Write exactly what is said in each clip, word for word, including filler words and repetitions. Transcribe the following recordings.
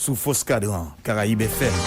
sou Fòs Kadran Karayib F M.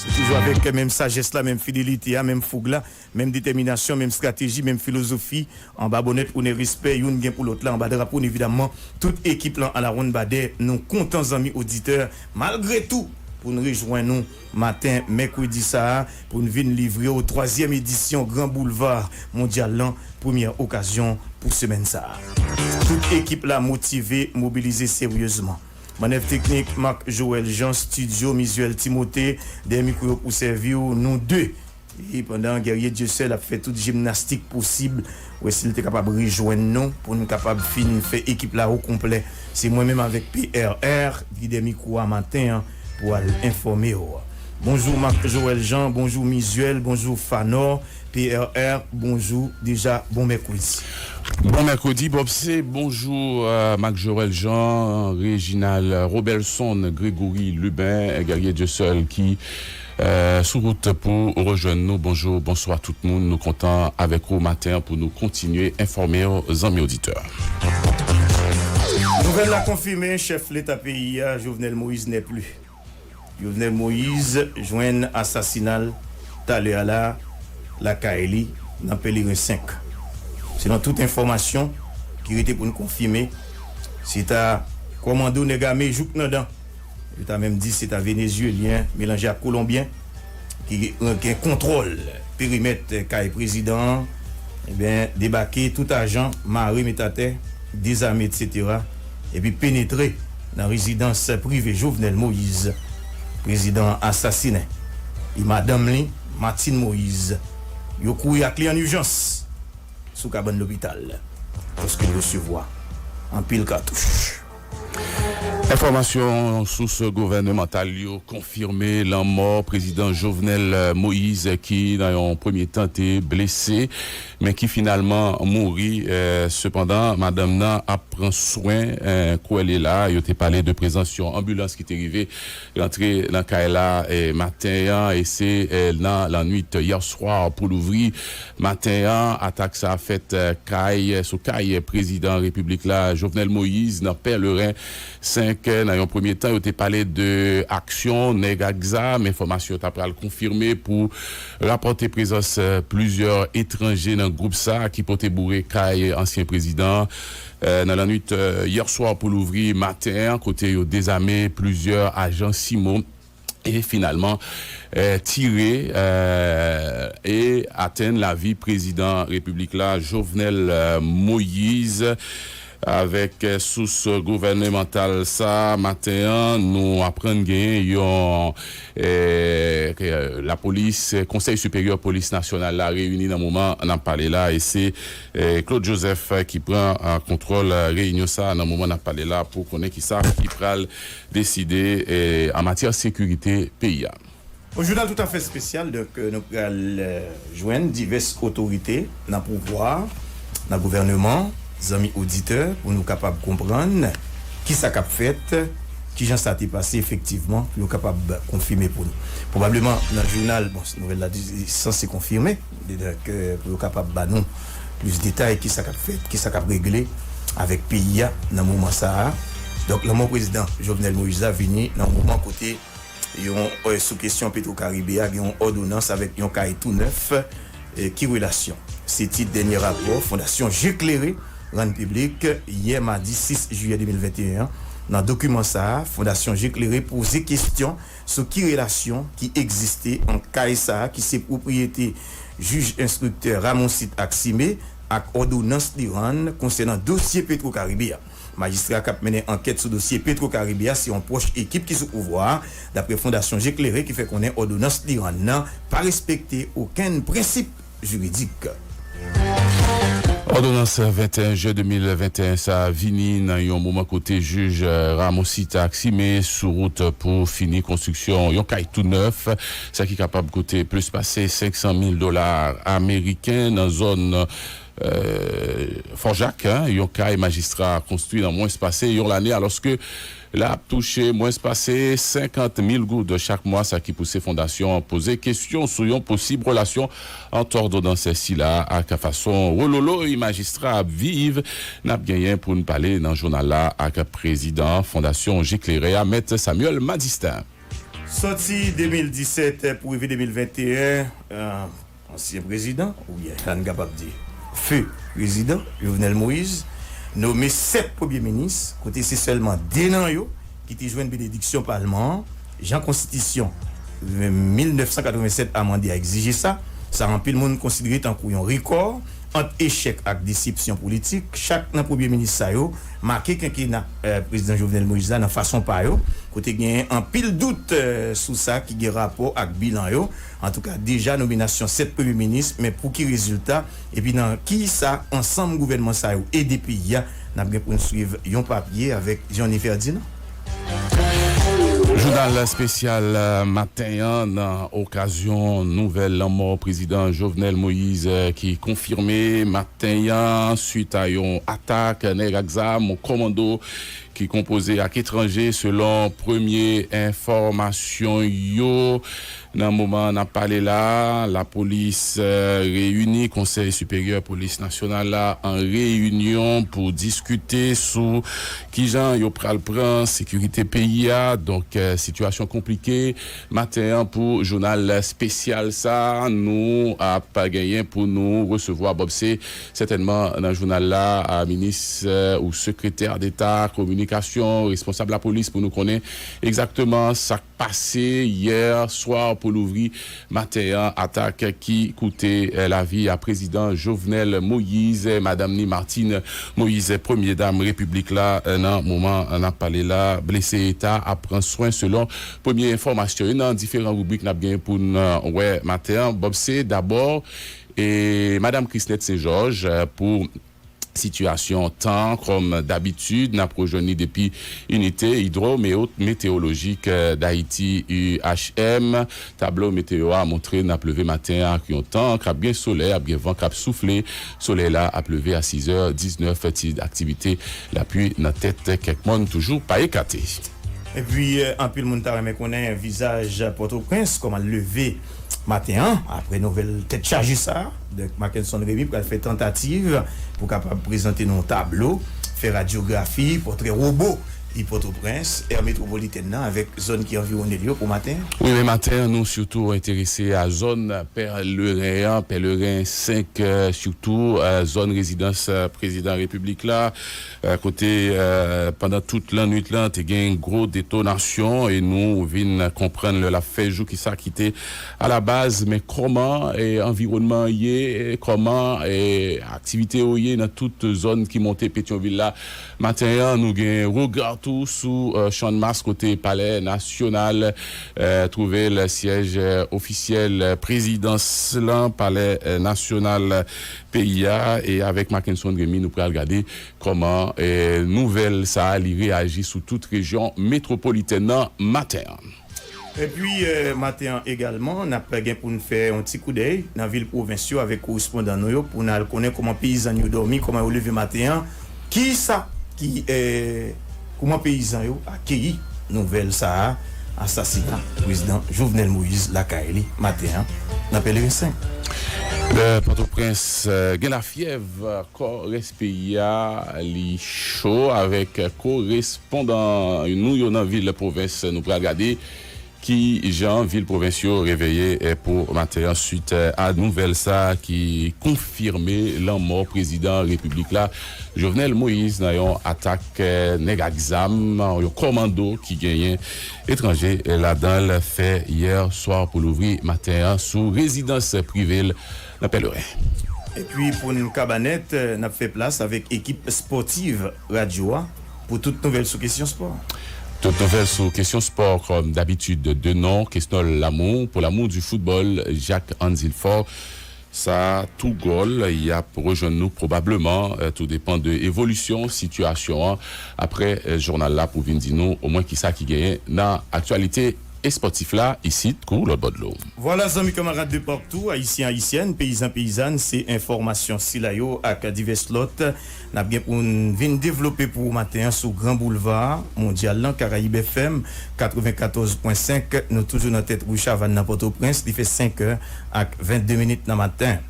Se toujou avèk menm sajès la, menm fidelite a, menm foug la, menm detèminasyon, menm estrateji, menm filozofi, anba bonnèt, onè, respè, youn gen pou lòt la, anba drapo n, evidamman, tout ekip lan alawonn badè, nou kontan, zanmi oditè, malgre tou, pou n rejwenn nou maten mèkredi sa a, pou n vin livre w twazyèm edisyon Gran Boulva Mondyal lan, premyè okazyon pou semèn sa a. Tout ekip la motive, mobilize seryezman. Mannèv teknik, Marc Joël Jean, estidyo, Mizuel Timothée, dèyè mikwo yo pou sèvi w, nou de. E pandan Guerrier Dieuseul ap fè tout jimnastik posib, wè si l te kapab rejwenn nou, pou n kapab fin fè ekip la okonplè. Se mwen menm avèk P R R ki dèyè mikwo a maten an pou al enfòme w. Bonjou Marc Joël Jean, bonjou Mizuel, bonjou Fanor, P R R, bonjou deja, bon mèkredi. Bon mèkredi, Bob C. Bonjou, euh, Marc Joël Jean, Réginald, Robelson, Grégory Lubin, Guerrier Dieuseul ki, euh, sou wout pou rejwenn nou. Bonjou, bonswa tout moun. Nou kontan avèk ou maten an pou nou kontinye enfòme w, zanmi oditè. Nouvèl la konfime, chèf leta peyi a, Jovenel Moïse n'est plus. Jovenel Moïse jwenn asasina l talè a la, lakay li, nan Pèleren senk. Selon tout enfòmasyon ki rete pou n konfime, se ta kòmando nèg ame jouk nan dan. Yo ta menm di se ta Venezyelyen melanje ak Kolonbyen ki gen kontwòl perimèt kay prezidan an, ebyen, debake tout ajan, mare, met atè, dezame, etsetera, epi penetre nan rezidans prive Jovenel Moïse, prezidan an asasinen, e madanm li, Martine Moïse. Yo kouri ak li an ijans sou kabann lopital, paske l resevwa anpil katouch. Enfòmasyon sous gouvènemantal yo konfime lanmò prezidan Jovenel Moïse, ki nan yon premye tan te blese, men ki finalman mouri. Eh, sepandan, madanm nan ap pran swen, eh, kwè li la. Yo te pale de prezans yon anbilans ki te rive rantre nan kay la, eh, maten an, e se, eh, nan lannwit yè swa pou louvri maten an. Atak sa a fèt, eh, kay, sou kay prezidan repiblik la, Jovenel Moïse, nan Pèleren senk. Nan yon premye tan, yo te pale de aksyon nèg ak zam. Enfòmasyon yo ta pral konfime pou rapòte prezans, eh, plizyè etranje nan gwoup sa a ki pote boure kay ansyen prezidan an, eh, nan lannwit, eh, yè swa pou louvri maten an, kote yo dezame plizyè ajan CIMO e finalman, eh, tire, eh, e atenn lavi prezidan repiblik la, Jovenel, eh, Moïse. Avèk, eh, sous gouvènemantal sa a, maten an, nou aprann gen yon, eh, ke, eh, lapolis, eh, Konsèy Siperyè Polis Nasyonal la reyini nan moman n ap pale la, e se, eh, Claude Joseph, eh, ki pran, eh, kontwòl, eh, reyinyon sa a nan moman n ap pale la pou konnen kisa ki pral deside, eh, an matyè sekirite peyi a. Yon jounal toutafè espesyal, donk, eh, nou pral, eh, jwenn divès otorite nan pouvwa, nan gouvèneman, zanmi oditè, pou nou kapab konprann kisa k ap fèt, kijan sa te pase efektivman, pou yo kapab konfime pou nou. Pwobableman, nan jounal, bon, nouvèl la di, sanse konfime, donk, eh, pou yo kapab ba nou plis detay, kisa k ap fèt, kisa k ap regle avèk peyi a nan moman sa a. Donk, lanmò prezidan Jovenel Moïse la vini nan moman kote yon, eh, sou kesyon Petro Caribe a, gen yon òdonans avèk yon kay tou nèf, eh, ki relasyon. Se tit dènye rapò Fondasyon Je Klere rann piblik yè madi sis jiyè de mil venteyen an. Nan dokiman sa a, Fondasyon Je Klere poze kesyon sou ki relasyon ki egziste ant kay sa a, ki se pwopriyete jij enstriktè Ramonsit Aximé, ak òdonans li rann konsènan dosye Petro Caribe a. Majistra k ap mennen ankèt sou dosye Petro Caribe a se yon pwòch ekip ki sou pouvwa a, daprè Fondasyon Je Klere, ki fè konnen òdonans li rann nan pa respekte okenn prensip jiridik. Òdonans venteyen jen de mil venteyen sa a vini nan yon moman kote jij, eh, Ramosita Aximé sou wout pou fini konstriksyon yon kay tou nèf, sa ki kapab koute plis pase senk san mil dola ameriken nan zòn Fò Jak, yon kay majistra konstwi nan mwens pase yon lane, alòske l ap touche mwens pase senkant mil goud chak mwa, sa ki pouse fondasyon an poze kesyon sou yon posib relasyon ant òdonans sila ak fason wololoy majistra ap viv. N ap genyen pou n pale nan jounal la ak prezidan Fondasyon Je Klere a, Mèt Samuel Madistin. Sòti de mil disèt pou rive de mil venteyen, ansyen prezidan, oubyen sa n kapab di, feu prezidan Jovenel Moïse, nome sèt premye minis, kote se sèlman de nan yo ki te jwenn benediksyon palman an, jan konstitisyon mil nèf san katreven sèt amande a egzije sa. Sa anpil moun konsidere tankou yon rekò. Ant echèk ak desepsyon politik, chak nan premye minis sa yo make kentena prezidan Jovenel Moïse la nan fason pa yo, kote genyen anpil dout sou sa ki gen rapò ak bilan yo. Antouka, deja nominasyon sèt premye minis, men pou ki rezilta epi nan kisa ansanm gouvènman sa yo ede peyi a, n ap gen pou n swiv yon papye avèk Johnny Ferdinand. Jounal espesyal maten an nan okazyon nouvèl lanmò prezidan Jovenel Moïse ki konfime maten an swit a yon atak nèg ak zam kòmando ki konpoze ak etranje, selon premye enfòmasyon yo. Nan moman n ap pale la, lapolis reyini, Konsèy Siperyè Polis Nasyonal la an reyinyon pou diskite sou kijan yo pral pran sekirite peyi a. Donk, sitiyasyon konplike maten an pou jounal espesyal sa. Nou ap genyen pou nou resevwa Bob C, sètènman nan jounal la, minis ou sekretè deta kominikasyon, responsab lapolis pou nou konnen egzakteman sa k pase yè swa pou louvri maten an, atak ki koute lavi a prezidan Jovenel Moïse, madanm ni Martine Moïse, premye dam repiblik la. Nan moman n ap pale la, blese eta ap pran swen, selon premye enfòmasyon yo. Nan diferan ribrik n ap gen pou n wè maten an, Bob C dabò, e madanm Chrisnette Saint Georges, pou sitiyasyon tan, kòm dabitid, n ap rejwenn li depi Inite Idwo Meteolojik Dayiti, U H M. Tablo meteyo a montre n ap leve maten an ak yon tan k ap gen solèy, ap gen van k ap soufle. Solèy la ap leve a sizè diznèf, ti aktivite lapli nan tèt kèk mòn toujou pa ekate. Epi, anpil moun ta renmen konnen vizaj Pòtoprens, kòman l leve maten an, apre nouvèl tèt chaje sa a. Donk, Mackenson Remy pral fè tantativ pou kapab prezante nou yon tablo, fè radyografi, pòtrè wobo e Pòtoprens, è metwopolitèn nan, avèk zòn ki anviwonnen l yo pou maten an. Wi, men maten an, nou sitou enterese a zòn Pèleren an, Pèleren senk, sitou zòn rezidans prezidan repiblik la, kote pandan tout lannwit lan te gen gwo detonasyon, e nou vin konprann lè l ap fè jou kisa ki te alabaz, men kòman anviwònman an ye, kòman aktivite yo ye nan tout zòn ki monte Petyonvil la. Maten an, nou gen rega tou sou Channmas, kote Palè Nasyonal twouve l, syèj ofisyèl prezidans lan, Palè Nasyonal peyi a. E avèk Mackenson Remy, nou pral gade kòman nouvèl sa a li reyaji sou tout rejyon metwopolitèn nan maten an. Epi, maten an egalman, n ap gen pou n fè yon ti koudèy nan vil pwovens yo avèk korespondan nou yo pou n al konnen kòman peyizàn yo dòmi, kòman yo leve maten an, kisa ki, kòman peyizan yo akeyi nouvèl sa a, asasina prezidan Jovenel Moïse lakay li maten an nan Pèleren senk. Pòtoprens, gen lafyèv, kò rès peyi a li cho, avèk korespondan nou yo nan vil pwovens. Nou pral gade kijan vil pwovens yo reveye pou maten an swit a nouvèl sa a ki konfime lanmò prezidan repiblik la, Jovenel Moïse, nan yon atak nèg ak zam, yon kòmando ki genyen etranje ladan l, fè yè swa pou louvri maten an sou rezidans prive l nan Pèleren. Epi pou n kaba nèt, n ap fè plas avèk ekip espòtiv radyo a pou tout nouvèl sou kesyon spò. Tout nouvèl sou kesyon spò, kòm dabitid, de non, Kesnòl Lamou, Pour l'amour du football, Jacques Anzilfort. Sa tou gòl, y ap rejwenn nou pwobableman, tou depan de evolisyon sitiyasyon an, apre jounal la pou vin di nou omwen kisa ki genyen nan aktyalite espòtif la isit kou lòt bò dlo. Vwala, zanmi, kanmarad de partou, ayisyen, ayisyèn, peyizan, peyizàn, se enfòmasyon sila yo ak divès lòt n ap gen pou n vin devlope pou ou maten an sou Gran Boulva Mondyal lan, Karayib F M katrevenkatòz pwen senk. Nou toujou nan tèt wouch Savann nan Pòtoprens. Li fè senk è ak vennde minit nan maten.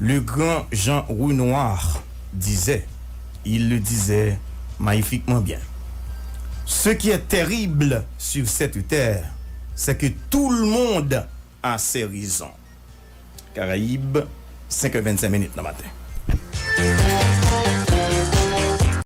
Le grand Jean Renoir disait, il le disait magnifiquement bien, ce qui est terrible sur cette terre, c'est que tout le monde a ses raisons. Karayib, senk è vennsenk minit nan maten.